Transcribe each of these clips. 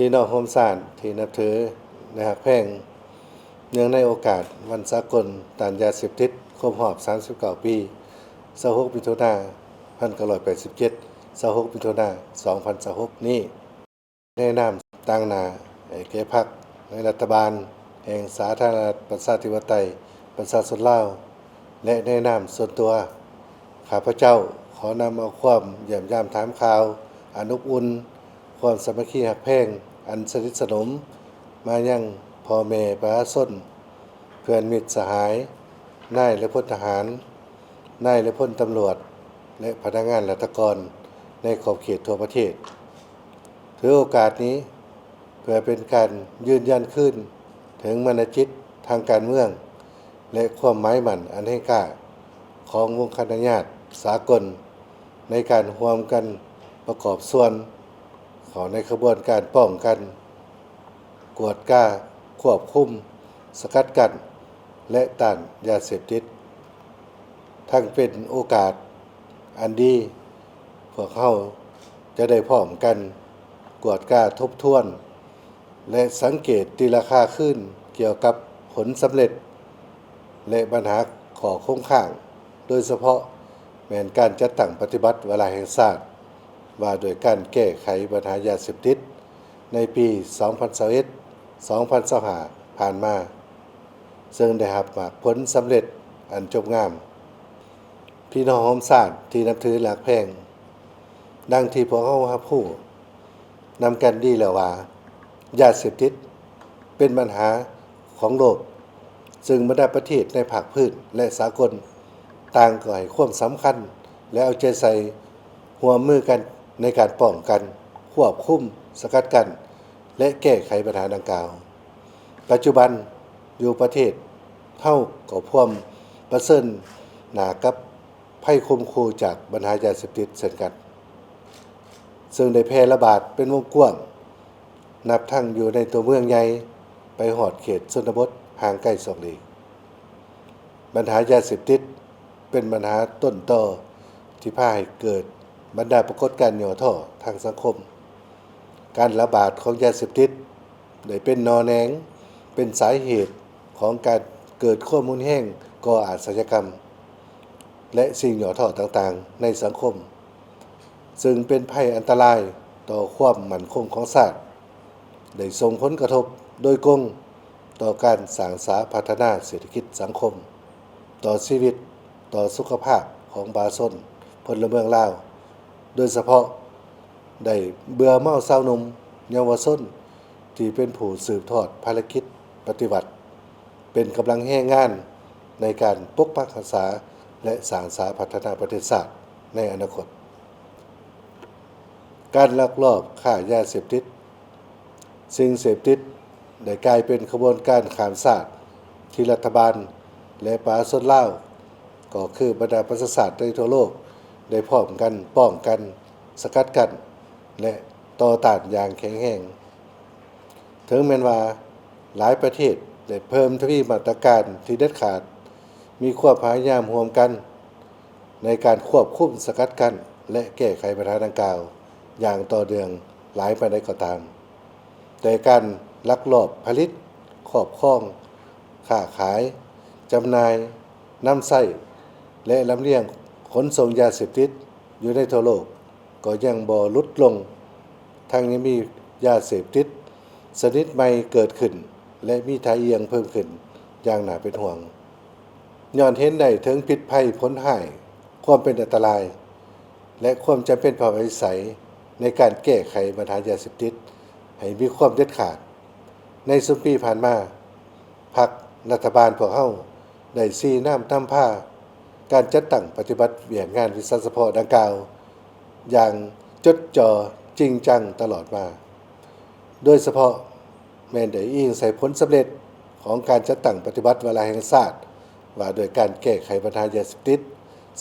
ພີ່ນ້ອງຮ່ວມຊາດທີ່ນັບຖື ແລະ ຮັກແພງ, ເນື່ອງໃນໂອກາດວັນສາກົນຕ້ານຢາເສບຕິດ ຄົບຮອບສາມສິບເກົ້າປີ, ຊາວຫົກມິຖຸນາ ພັນເກົ້າຮ້ອຍແປດສິບເຈັດ, ຊາວຫົກມິຖຸນາ ສອງພັນຊາວຫົກນີ້, ໃນນາມຕາງໜ້າໃຫ້ແກ່ພັກ ແລະ ລັດຖະບານແຫ່ງສາທາລະນະລັດປະຊາທິປະໄຕປະຊາຊົນລາວ ແລະ ໃນນາມສ່ວນຕົວ, ຂ້າພະເຈົ້າຂໍນຳເອົາຄວາມຢ້ຽມຢາມຖາມຂ່າວອັນອົບອຸ່ນ, ຄວາມສາມັກຄີຮັກແພງອັນສະໜິດສະໜົມ ມາຍັງພໍ່ແມ່ປະຊາຊົນ, ເພື່ອນມິດສະຫາຍ, ນາຍ ແລະ ພົນທະຫານ, ນາຍ ແລະ ພົນຕຳຫຼວດ ແລະ ພະນັກງານລັດຖະກອນໃນຂອບເຂດທົ່ວປະເທດ. ຖືໂອກາດນີ້ເພື່ອເປັນການຢືນຢັນຄືນເຖິງມານະຈິດທາງການເມືອງ ແລະ ຄວາມໝາຍໝັ້ນອັນແຮງກ້າຂອງວົງຄະນະຍາດສາກົນ ໃນການຮ່ວມກັນປະກອບສ່ວນເຂົ້າໃນຂະບວນການປ້ອງກັນ, ກວດກາ, ຄວບຄຸມ, ສະກັດກັ້ນ ແລະ ຕ້ານຢາເສບຕິດ. ທັງເປັນໂອກາດອັນດີ, ພວກເຮົາຈະໄດ້ພ້ອມກັນກວດກາທົບທວນ ແລະ ສັງເກດຕີລາຄາຄືນກ່ຽວກັບຜົນສຳເລັດ ແລະ ບັນຫາຂໍ້ຄົງຄ້າງ, ໂດຍສະເພາະແມ່ນການຈັດຕັ້ງປະຕິບັດວາລະແຫ່ງຊາດ ວ່າດ້ວຍການແກ້ໄຂບັນຫາຢາເສບຕິດ ໃນປີສອງພັນຊາວເອັດ ສອງພັນຊາວຫ້າ ຜ່ານມາ, ເຊິ່ງໄດ້ຮັບໝາກຜົນສຳເລັດອັນຈົບງາມ. ພີ່ນ້ອງຮ່ວມຊາດທີ່ນັບຖື ແລະ ຮັກແພງ, ດັ່ງທີ່ພວກເຮົາຮັບຮູ້ນຳກັນດີແລ້ວວ່າ ຢາເສບຕິດເປັນບັນຫາຂອງໂລກ, ເຊິ່ງບັນດາປະເທດໃນພາກພື້ນ ແລະ ສາກົນ ຕ່າງກໍໃຫ້ຄວາມສຳຄັນ ແລະ ເອົາໃຈໃສ່ຮ່ວມມືກັນໃນການປ້ອງກັນ, ຄວບຄຸມ, ສະກັດກັ້ນ ແລະ ແກ້ໄຂບັນຫາດັ່ງກ່າວ. ປັດຈຸບັນຢູ່ປະເທດເຮົາກໍພວມປະເຊີນໜ້າກັບໄພຂົ່ມຂູ່ຈາກບັນຫາຢາເສບຕິດເຊັ່ນກັນ, ເຊິ່ງໄດ້ແຜ່ລະບາດເປັນວົງກວ້າງ, ນັບທັງຢູ່ໃນຕົວເມືອງໃຫຍ່ ໄປຮອດເຂດຊົນນະບົດຫ່າງໄກສອກຫຼີກ. ບັນຫາຢາເສບຕິດເປັນບັນຫາຕົ້ນຕໍທີ່ພາໃຫ້ເກີດບັນດາປາກົດການຫຍໍ້ທໍ້ທາງສັງຄົມ. ການລະບາດຂອງຢາເສບຕິດໄດ້ເປັນໜໍ່ແໜງ, ເປັນສາເຫດຂອງການເກີດຄວາມຮຸນແຮງ, ກໍ່ອາຊະຍາກຳ ແລະ ສິ່ງຫຍໍ້ທໍ້ຕ່າງໆໃນສັງຄົມ, ເຊິ່ງເປັນໄພອັນຕະລາຍຕໍ່ຄວາມໝັ້ນຄົງຂອງຊາດ, ໄດ້ສົ່ງຜົນກະທົບໂດຍກົງຕໍ່ການສ້າງສາພັດທະນາເສດຖະກິດສັງຄົມ, ຕໍ່ຊີວິດ, ຕໍ່ສຸຂະພາບຂອງປະຊາຊົນພົນລະເມືອງລາວ, ໂດຍສະເພາະໄດ້ເບື່ອເມົາຊາວໜຸ່ມເຍົາວະຊົນ ທີ່ເປັນຜູ້ສືບທອດພາລະກິດປະຕິວັດ, ເປັນກຳລັງແຮງງານໃນການປົກປັກຮັກສາ ແລະ ສ້າງສາພັດທະນາປະເທດຊາດໃນອະນາຄົດ. ການລັກລອບຄ້າຢາເສບຕິດ, ສິ່ງເສບຕິດໄດ້ກາຍເປັນຂະບວນການຂ້າມຊາດທີ່ລັດຖະບານ ແລະ ປະຊາຊົນລາວ, ກໍຄືບັນດາປະຊາຊາດໃນທົ່ວໂລກ ໄດ້ພ້ອມກັນປ້ອງກັນ, ສະກັດກັ້ນ ແລະ ຕໍ່ຕ້ານຢ່າງແຂງແຮງ. ເຖິງແມ່ນວ່າຫຼາຍປະເທດໄດ້ເພີ່ມທະວີມາດຕະການທີ່ເດັດຂາດ, ມີຄວາມພະຍາຍາມຮ່ວມກັນໃນການຄວບຄຸມ, ສະກັດກັ້ນ ແລະ ແກ້ໄຂບັນຫາດັ່ງກ່າວຢ່າງຕໍ່ເນື່ອງຫຼາຍປານໃດກໍຕາມ, ແຕ່ການລັກລອບຜະລິດ, ຄອບຄອງ, ຄ້າຂາຍ, ຈຳໜ່າຍ, ນຳໃຊ້ ແລະ ລຳລຽງຂົນສົ່ງຢາເສບຕິດຢູ່ໃນທົ່ວໂລກ ກໍຍັງບໍ່ຫຼຸດລົງ, ທັງຍັງມີຢາເສບຕິດຊະນິດໃໝ່ເກີດຂຶ້ນ ແລະ ມີທ່າອ່ຽງເພີ່ມຂຶ້ນຢ່າງໜ້າເປັນຫ່ວງ. ຍ້ອນເຫັນໄດ້ເຖິງພິດໄພ, ຜົນຮ້າຍ, ຄວາມເປັນອັນຕະລາຍ ແລະ ຄວາມຈຳເປັນພາວະວິໄສໃນການແກ້ໄຂບັນຫາຢາເສບຕິດໃຫ້ມີຄວາມເດັດຂາດ, ໃນຊຸມປີຜ່ານມາ, ພັກລັດຖະບານພວກເຮົາໄດ້ຊີ້ນຳນຳພາການຈັດຕັ້ງປະຕິບັດວຽກງານວິຊາສະເພາະດັ່ງກ່າວຢ່າງຈົດຈໍ່ຈິງຈັງຕະຫຼອດມາ, ໂດຍສະເພາະແມ່ນໄດ້ອີງໃສ່ຜົນສຳເລັດຂອງການຈັດຕັ້ງປະຕິບັດວາລະແຫ່ງຊາດວ່າດ້ວຍການແກ້ໄຂບັນຫາຢາເສບຕິດ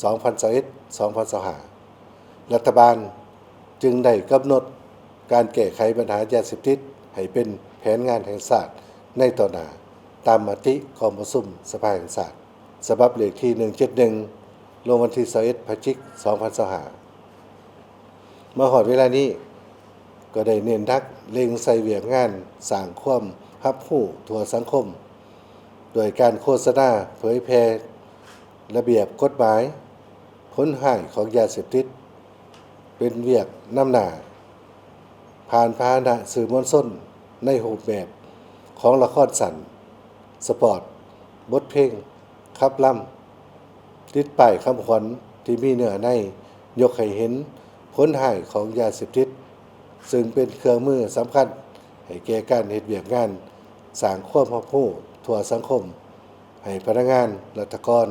ສອງພັນຊາວເອັດ ສອງພັນຊາວຫ້າ. ລັດຖະບານຈຶ່ງໄດ້ກຳນົດການແກ້ໄຂບັນຫາຢາເສບຕິດໃຫ້ເປັນແຜນງານແຫ່ງຊາດໃນຕໍ່ໜ້າ, ຕາມມະຕິກອງປະຊຸມສະພາແຫ່ງຊາດ ສະບັບເລກທີໜຶ່ງເຈັດໜຶ່ງ ລົງວັນທີຊາວເອັດ ພະຈິກ ສອງພັນຊາວຫ້າ. ມາຮອດເວລານີ້, ກໍໄດ້ເນັ້ນໜັກເລັ່ງໃສ່ວຽກງານສ້າງຄວາມຮັບຮູ້ທົ່ວສັງຄົມ ໂດຍການໂຄສະນາເຜີຍແຜ່ລະບຽບກົດໝາຍ ຜົນຮ້າຍຂອງຢາເສບຕິດ ເປັນວຽກນຳໜ້າ ຜ່ານພາຫະນະສື່ມວນຊົນໃນຮູບແບບຂອງລະຄອນສັ້ນ, ສະປອດ, ບົດເພງ, ຂັບລຳ, ຕິດປ້າຍຄຳຂວັນທີ່ມີເນື້ອໃນຍົກໃຫ້ເຫັນຜົນຮ້າຍຂອງຢາເສບຕິດ, ຊຶ່ງເປັນເຄື່ອງມືສຳຄັນໃຫ້ແກ່ການເຮັດວຽກງານສ້າງຄວາມຮັບຮູ້ທົ່ວສັງຄົມ ໃຫ້ພະນັກງານ, ລັດຖະກອນ,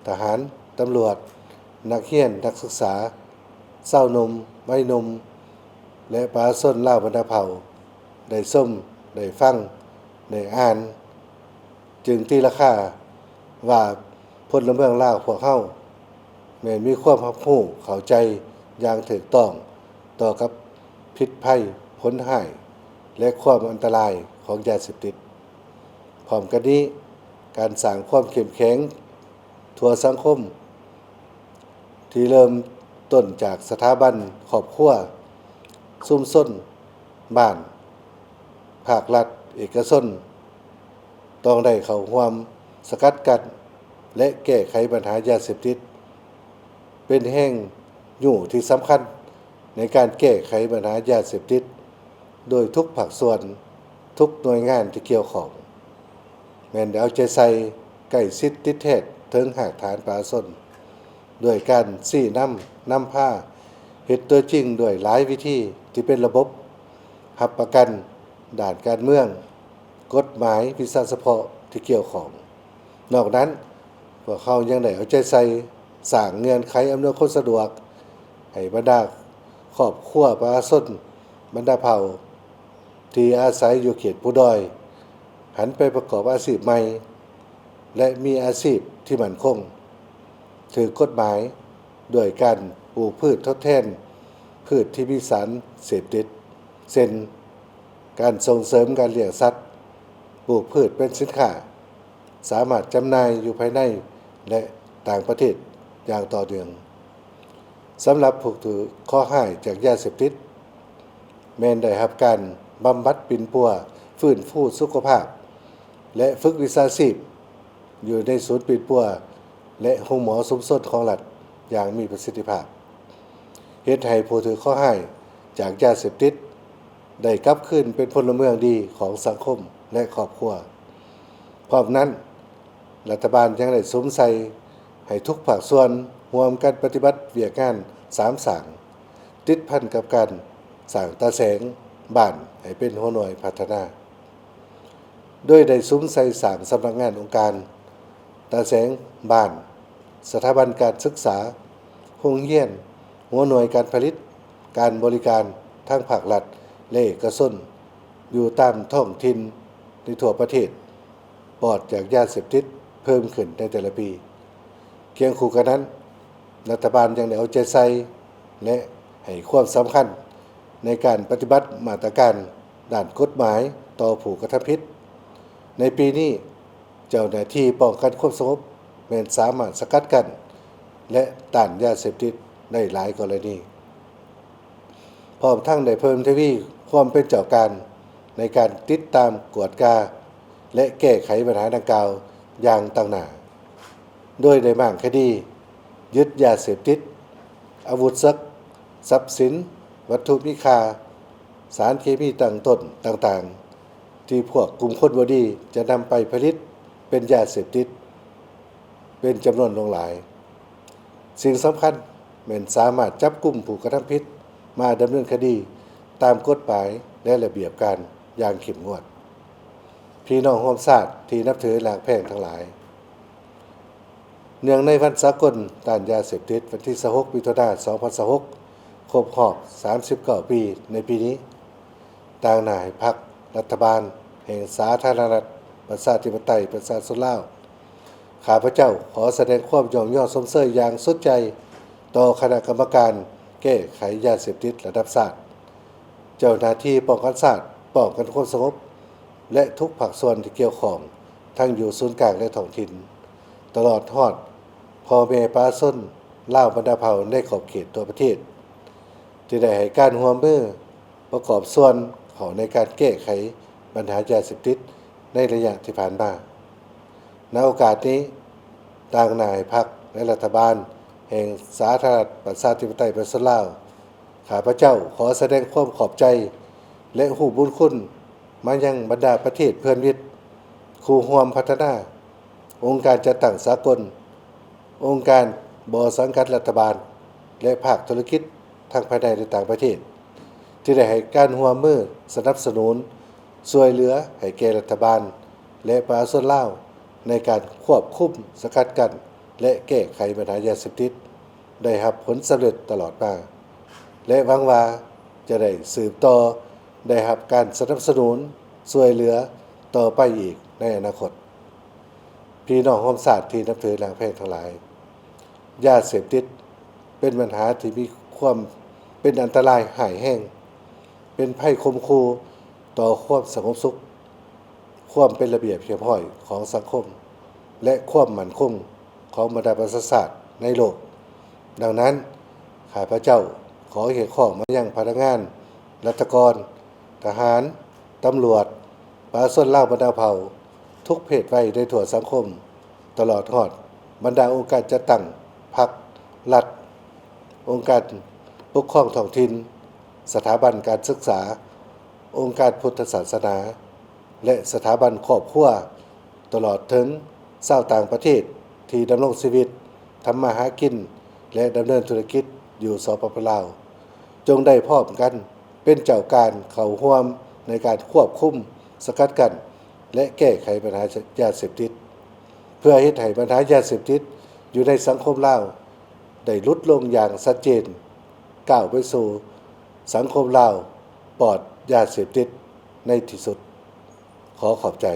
ທະຫານ, ຕຳຫຼວດ, ນັກຮຽນ, ນັກສຶກສາ, ຊາວໜຸ່ມ, ໄວໜຸ່ມ ແລະ ປະຊາຊົນລາວບັນດາເຜົ່າ ໄດ້ຊົມ, ໄດ້ຟັງ, ໄດ້ອ່ານ, ຈຶ່ງຕີລາຄາວ່າພົນລະເມືອງລາວພວກເຮົາ ແມ່ນມີຄວາມຮັບຮູ້ເຂົ້າໃຈຢ່າງຖືກຕ້ອງຕໍ່ກັບພິດໄພ, ຜົນຮ້າຍ ແລະ ຄວາມອັນຕະລາຍຂອງຢາເສບຕິດ. ພ້ອມກັນນີ້, ການສ້າງຄວາມເຂັ້ມແຂງທົ່ວສັງຄົມ ທີ່ເລີ່ມຕົ້ນຈາກສະຖາບັນຄອບຄົວ, ຊຸມຊົນ, ບ້ານ, ພາກລັດ, ເອກະຊົນ ຕ້ອງໄດ້ເຂົ້າຮ່ວມສະກັດກັ້ນ ແລະ ແກ້ໄຂບັນຫາຢາເສບຕິດ ເປັນແຮງຍູ້ທີ່ສຳຄັນໃນການແກ້ໄຂບັນຫາຢາເສບຕິດ ໂດຍທຸກພາກສ່ວນ, ທຸກໜ່ວຍງານທີ່ກ່ຽວຂ້ອງ ແມ່ນໄດ້ເອົາໃຈໃສ່, ໃກ້ຊິດຕິດແທດເຖິງຮາກຖານປະຊາຊົນ ດ້ວຍການຊີ້ນຳ, ນຳພາ, ເຮັດຕົວຈິງດ້ວຍຫຼາຍວິທີທີ່ເປັນລະບົບ, ຮັບປະກັນດ້ານການເມືອງ, ກົດໝາຍ, ວິຊາສະເພາະທີ່ກ່ຽວຂ້ອງ. ນອກນັ້ນ, ພວກເຮົາຍັງໄດ້ເອົາໃຈໃສ່ສ້າງເງື່ອນໄຂອຳນວຍຄວາມສະດວກໃຫ້ບັນດາຄອບຄົວປະຊາຊົນບັນດາເຜົ່າ ທີ່ອາໄສຢູ່ເຂດພູດອຍ ຫັນໄປປະກອບອາຊີບໃໝ່ ແລະ ມີອາຊີບທີ່ໝັ້ນຄົງ, ຖືກກົດໝາຍ ດ້ວຍການປູກພືດທົດແທນພືດທີ່ມີສານເສບຕິດ ເຊັ່ນ ການສົ່ງເສີມການລ້ຽງສັດ, ປູກພືດເປັນສິນຄ້າ, ສາມາດຈຳໜ່າຍຢູ່ພາຍໃນ ແລະ ຕ່າງປະເທດຢ່າງຕໍ່ເນື່ອງ. ສຳລັບຜູ້ຖືກເຄາະຮ້າຍຈາກຢາເສບຕິດ ແມ່ນໄດ້ຮັບການບຳບັດປິ່ນປົວ, ຟື້ນຟູສຸຂະພາບ ແລະ ຝຶກວິຊາຊີບ ຢູ່ໃນສູນປິ່ນປົວ ແລະ ໂຮງໝໍຊຸມຊົນຂອງລັດຢ່າງມີປະສິດທິພາບ, ເຮັດໃຫ້ຜູ້ຖືກເຄາະຮ້າຍຈາກຢາເສບຕິດ ໄດ້ກັບຄືນເປັນພົນລະເມືອງດີຂອງສັງຄົມ ແລະ ຄອບຄົວ. ພ້ອມນັ້ນ, ລັດຖະບານຍັງໄດ້ສຸມໃສ່ໃຫ້ທຸກພາກສ່ວນຮ່ວມກັນປະຕິບັດວຽກງານສາມສ້າງ ຕິດພັນກັບການສ້າງຕາແສງບ້ານໃຫ້ເປັນຫົວໜ່ວຍພັດທະນາ, ໂດຍໄດ້ສຸມໃສ່ສ້າງສຳນັກງານອົງການ, ຕາແສງບ້ານ, ສະຖາບັນການສຶກສາ, ໂຮງຮຽນ, ຫົວໜ່ວຍການຜະລິດ, ການບໍລິການທັງພາກລັດ ແລະ ເອກະຊົນ ຢູ່ຕາມທ້ອງຖິ່ນໃນທົ່ວປະເທດ ປອດຈາກຢາເສບຕິດເພີ່ມຂຶ້ນໃນແຕ່ລະປີ. ຄຽງຄູ່ກັນນັ້ນ, ລັດຖະບານຍັງໄດ້ເອົາໃຈໃສ່ ແລະ ໃຫ້ຄວາມສຳຄັນໃນການປະຕິບັດມາດຕະການດ້ານກົດໝາຍຕໍ່ຜູ້ກະທຳຜິດ. ໃນປີນີ້, ເຈົ້າໜ້າທີ່ປ້ອງກັນຄວາມສະຫງົບແມ່ນສາມາດສະກັດກັ້ນ ແລະ ຕ້ານຢາເສບຕິດໄດ້ຫຼາຍກໍລະນີ, ພ້ອມທັງໄດ້ເພີ່ມທະວີຄວາມເປັນເຈົ້າການໃນການຕິດຕາມ, ກວດກາ ແລະ ແກ້ໄຂບັນຫາດັ່ງກ່າວຢ່າງຕັ້ງໜ້າ, ໂດຍໄດ້ມ້າງຄະດີ, ຍຶດຢາເສບຕິດ, ອາວຸດສັກ, ຊັບສິນ, ວັດຖຸມີຄ່າ, ສານເຄມີຕັ້ງຕົ້ນຕ່າງໆ ທີ່ພວກກຸ່ມຄົນບໍ່ດີຈະນຳໄປຜະລິດເປັນຢາເສບຕິດເປັນຈຳນວນຫຼວງຫຼາຍ. ສິ່ງສຳຄັນແມ່ນສາມາດຈັບກຸມຜູ້ກະທຳຜິດມາດຳເນີນຄະດີຕາມກົດໝາຍ ແລະ ລະບຽບການຢ່າງເຂັ້ມງວດ. ພີ່ນ້ອງຮ່ວມຊາດທີ່ນັບຖືຮັກແພງທັງຫຼາຍ, ເນື່ອງໃນວັນສາກົນຕ້ານຢາເສບຕິດ ວັນທີຊາວຫົກ ມິຖຸນາ ສອງພັນຊາວຫົກ ຄົບຮອບສາມສິບເກົ້າປີໃນປີນີ້, ຕາງໜ້າໃຫ້ພັກ, ລັດຖະບານແຫ່ງສາທາລະນະລັດ ປະຊາທິປະໄຕ ປະຊາຊົນລາວ, ຂ້າພະເຈົ້າຂໍສະແດງຄວາມຍ້ອງຍໍຊົມເຊີຍຢ່າງສຸດໃຈຕໍ່ຄະນະກຳມະການແກ້ໄຂຢາເສບຕິດລະດັບຊາດ, ເຈົ້າໜ້າທີ່ປ້ອງກັນຊາດ, ປ້ອງກັນຄວາມສະຫງົບ ແລະ ທຸກພາກສ່ວນທີ່ກ່ຽວຂ້ອງ ທັງຢູ່ສູນກາງ ແລະ ທ້ອງຖິ່ນ, ຕະຫຼອດຮອດພໍ່ແມ່ປະຊາຊົນລາວບັນດາເຜົ່າໃນຂອບເຂດທົ່ວປະເທດ ທີ່ໄດ້ໃຫ້ການຮ່ວມມື ປະກອບສ່ວນເຂົ້າໃນການແກ້ໄຂບັນຫາຢາເສບຕິດໃນໄລຍະທີ່ຜ່ານມາ. ໃນໂອກາດນີ້, ຕາງໜ້າໃຫ້ພັກ ແລະ ລັດຖະບານແຫ່ງສາທາລະນະລັດ ປະຊາທິປະໄຕ ປະຊາຊົນລາວ, ຂ້າພະເຈົ້າຂໍສະແດງຄວາມຂອບໃຈ ແລະ ຮູ້ບຸນຄຸນມາຍັງບັນດາປະເທດເພື່ອນມິດ, ຄູ່ຮ່ວມພັດທະນາ, ອົງການຈັດຕັ້ງສາກົນ, ອົງການບໍ່ສັງກັດລັດຖະບານ ແລະ ພາກທຸລະກິດທັງພາຍໃນ ແລະ ຕ່າງປະເທດ ທີ່ໄດ້ໃຫ້ການຮ່ວມມືສະໜັບສະໜູນ ຊ່ວຍເຫຼືອໃຫ້ແກ່ລັດຖະບານ ແລະ ປະຊາຊົນລາວ ໃນການຄວບຄຸມ, ສະກັດກັ້ນ ແລະ ແກ້ໄຂບັນຫາຢາເສບຕິດ ໄດ້ຮັບຜົນສຳເລັດຕະຫຼອດມາ ແລະ ຫວັງວ່າຈະໄດ້ສືບຕໍ່ໄດ້ຮັບການສະໜັບສະໜູນຊ່ວຍເຫຼືອຕໍ່ໄປອີກໃນອະນາຄົດ. ພີ່ນ້ອງຮ່ວມຊາດທີ່ນັບຖືຮັກແພງທັງຫຼາຍ, ຢາເສບຕິດເປັນບັນຫາທີ່ມີຄວາມເປັນອັນຕະລາຍຮ້າຍແຮງ, ເປັນໄພຂົ່ມຂູ່ຕໍ່ຄວາມສະຫງົບສຸກ, ຄວາມເປັນລະບຽບຮຽບຮ້ອຍຂອງສັງຄົມ ແລະ ຄວາມໝັ້ນຄົງຂອງບັນດາປະຊາຊາດໃນໂລກ. ດັ່ງນັ້ນ, ຂ້າພະເຈົ້າຂໍຮຽກຮ້ອງມາຍັງພະນັກງານ, ລັດຖະກອນ, ທະຫານ, ຕຳຫຼວດ, ປະຊາຊົນລາວບັນດາເຜົ່າທຸກເພດໄວໃນທົ່ວສັງຄົມ, ຕະຫຼອດຮອດບັນດາອົງການຈັດຕັ້ງພັກ, ລັດ, ອົງການປົກຄອງທ້ອງຖິ່ນ, ສະຖາບັນການສຶກສາ, ອົງການພຸດທະສາສະໜາ ແລະ ສະຖາບັນຄອບຄົວ, ຕະຫຼອດເຖິງຊາວຕ່າງປະເທດທີ່ດຳລົງຊີວິດ, ທຳມາຫາກິນ ແລະ ດຳເນີນທຸລະກິດຢູ່ ສປປ ລາວ, ຈົ່ງໄດ້ພ້ອມກັນເປັນເຈົ້າການເຂົ້າຮ່ວມໃນການຄວບຄຸມ, ສະກັດກັ້ນ ແລະ ແກ້ໄຂບັນຫາຢາເສບຕິດ, ເພື່ອເຮັດໃຫ້ບັນຫາຢາເສບຕິດຢູ່ໃນສັງຄົມລາວໄດ້ຫຼຸດລົງຢ່າງຊັດເຈນ, ກ້າວໄປສູ່ສັງຄົມລາວປອດຢາເສບຕິດໃນທີ່ສຸດ. ຂໍຂອບໃຈ.